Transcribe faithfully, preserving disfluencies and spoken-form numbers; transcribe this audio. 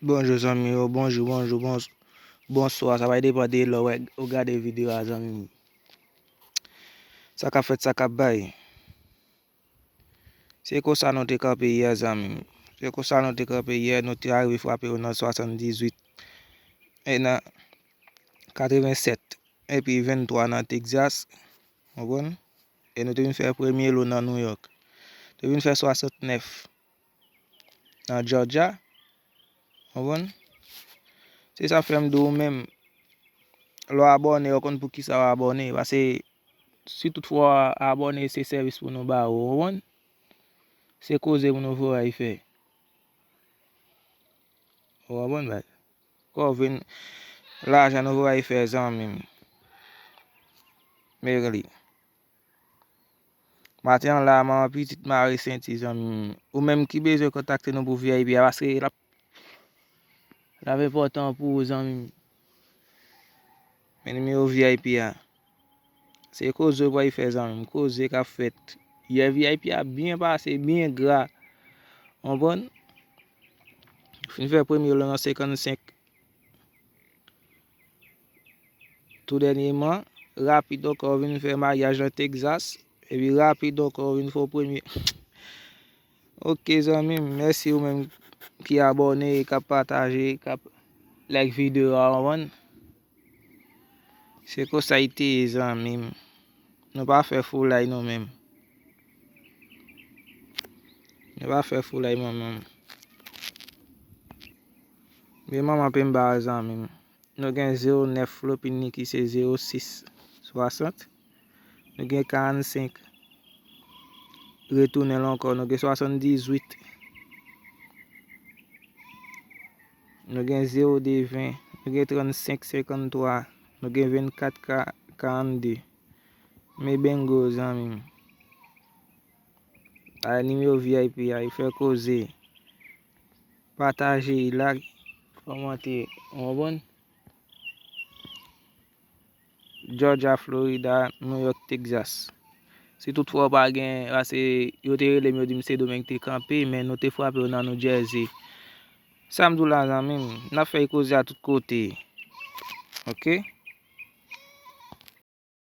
Bonjou zanmi yo, bonjou, bonjou, bons, bonswa. Sa va depann de lè w gade videyo a zanmi m. Sa k ap fèt, sa k ap bay. Se konsa nou te kanpe yè zanmi m. Se konsa nou te kanpe yè, nou te arive frape yo nan swasanndizuit e nan katrevensèt epi venntwa nan Texas. Konprann? E nou te vin fè premye lo nan New York. Te vin fè swasantnèf nan Georgia. Konprann? Se sa fè m di w menm, lè w abòne, w konn poukisa w abòne. Paske si toutfwa w abòne, se sèvis pou nou ba ou, konprann? Se koze pou nou voye fè. Ou konprann, baz? Kò vin, lajan nou voye fè zanmi m. Merly. Maten an la, manman pitit mare senti zanmi m. Ou menm ki bezwen kontakte nou pou V I P a, paske l ap, l ap enpòtan pou ou zanmi m. Men nimewo V I P a. Se koze w pral fè zanmi m, koze k ap fèt. Yè V I P a byen pase, byen gra. Konprann? Fin fè premye lo nan senkannsenk. Tou dènyeman, rapid ankò vin fè maryaj nan Texas. Epi rapid ankò vin fè premye. Ok zanmi m, mèsi ou menm ki abòne, k ap pataje, k ap like videyo a, konprann? Se konsa l te ye zanmi m. Nou pa fè foulay nou menm. Nou pa fè foulay manman m. Men manman Pemba a zanmi m. Nou gen zewo nèf Flopini ki se zewo sis swasant. Nou gen karannsenk. Retounen l ankò, nou gen swasanndizuit. Nou gen zewo de ven. Nou gen trannsenk senkanntwa. Nou gen vennkat ka-, karannde. Men bengo zanmi m. A nimewo V I P a, e fè koze. Pataje, like, kòmante, ou konprann? Georgia, Florida, New York, Texas. Si toutfwa w pa gen, paske yo te rele m, yo di m Sendomeng te kanpe, men nou te frape yo nan New Jersey. Sa m di w la, zanmi m, n ap fè koze a tout kote. Ok?